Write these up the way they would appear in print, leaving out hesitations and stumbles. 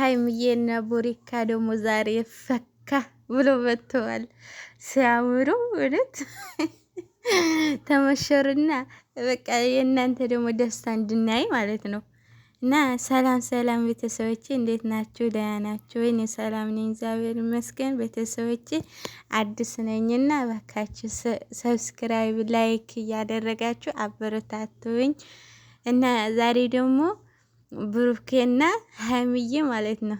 ሀይሚዬና ቦሪካ ደግሞ ዛሬ ፈካ ብሎ መጥተዋል። ሲያምሩ እውነት ተመሸሩና በቃ የእናንተ ደግሞ ደስታ እንድናይ ማለት ነው። እና ሰላም ሰላም ቤተሰቦቼ እንዴት ናችሁ? ደህና ናችሁ? እኔ ሰላም ነኝ፣ እግዚአብሔር ይመስገን። ቤተሰቦቼ አዲስ ነኝና እባካችሁ subscribe፣ like እያደረጋችሁ አበረታቱኝ። እና ዛሬ ደግሞ ብሩኬና ሀይሚዬ ማለት ነው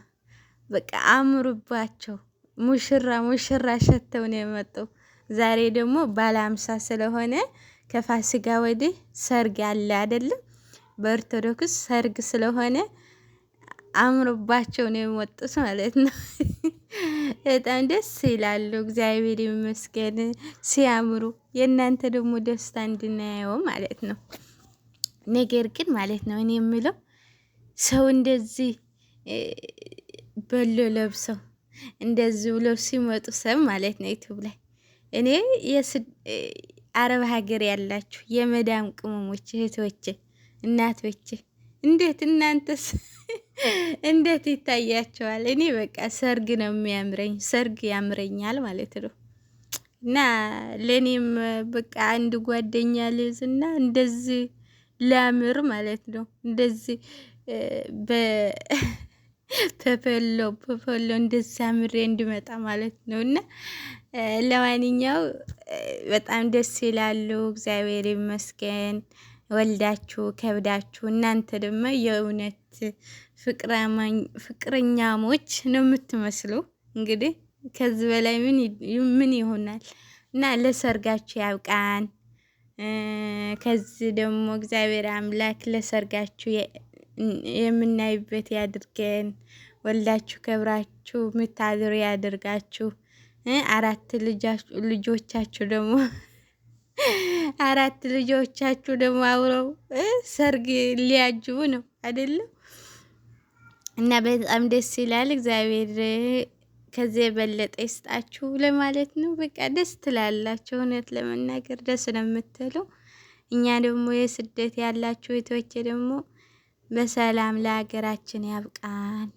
በቃ አምሩባቸው ሙሽራ ሙሽራ ሸተው ነው የመጡ። ዛሬ ደግሞ ባለ 50 ስለሆነ ከፋሲካ ወዲህ ሰርግ አለ አይደለም? በኦርቶዶክስ ሰርግ ስለሆነ አምሮባቸው ነው የመጡት ማለት ነው። በጣም ደስ ይላሉ። እግዚአብሔር ይመስገን ሲያምሩ። የእናንተ ደግሞ ደስታ እንድናየው ማለት ነው። ነገር ግን ማለት ነው እኔ የምለው ሰው እንደዚህ በሎ ለብሰው እንደዚህ ብለው ሲመጡ ሰብ ማለት ነው ዩቲዩብ ላይ እኔ አረብ ሀገር ያላችሁ የመዳም ቅመሞች እህቶቼ፣ እናቶቼ እንዴት እናንተስ እንዴት ይታያቸዋል? እኔ በቃ ሰርግ ነው የሚያምረኝ፣ ሰርግ ያምረኛል ማለት ነው። እና ለእኔም በቃ አንድ ጓደኛ ልይዝና እንደዚህ ላምር ማለት ነው። እንደዚህ በፈሎ በፈሎ እንደዚህ አምሬ እንድመጣ ማለት ነው። እና ለማንኛው በጣም ደስ ይላሉ። እግዚአብሔር ይመስገን። ወልዳችሁ ከብዳችሁ እናንተ ደግሞ የእውነት ፍቅረኛሞች ነው የምትመስሉ። እንግዲህ ከዚህ በላይ ምን ይሆናል? እና ለሰርጋችሁ ያብቃን። ከዚህ ደግሞ እግዚአብሔር አምላክ ለሰርጋችሁ የምናይበት ያድርገን። ወልዳችሁ ከብራችሁ ምታድሩ ያድርጋችሁ። አራት ልጆቻችሁ ደግሞ አራት ልጆቻችሁ ደግሞ አብረው ሰርግ ሊያጅቡ ነው አይደለም? እና በጣም ደስ ይላል። እግዚአብሔር ከዚህ የበለጠ ይስጣችሁ ለማለት ነው። በቃ ደስ ትላላችሁ። እውነት ለመናገር ደስ ነው የምትሉ። እኛ ደግሞ የስደት ያላችሁ እህቶቼ ደግሞ በሰላም ለሀገራችን ያብቃን።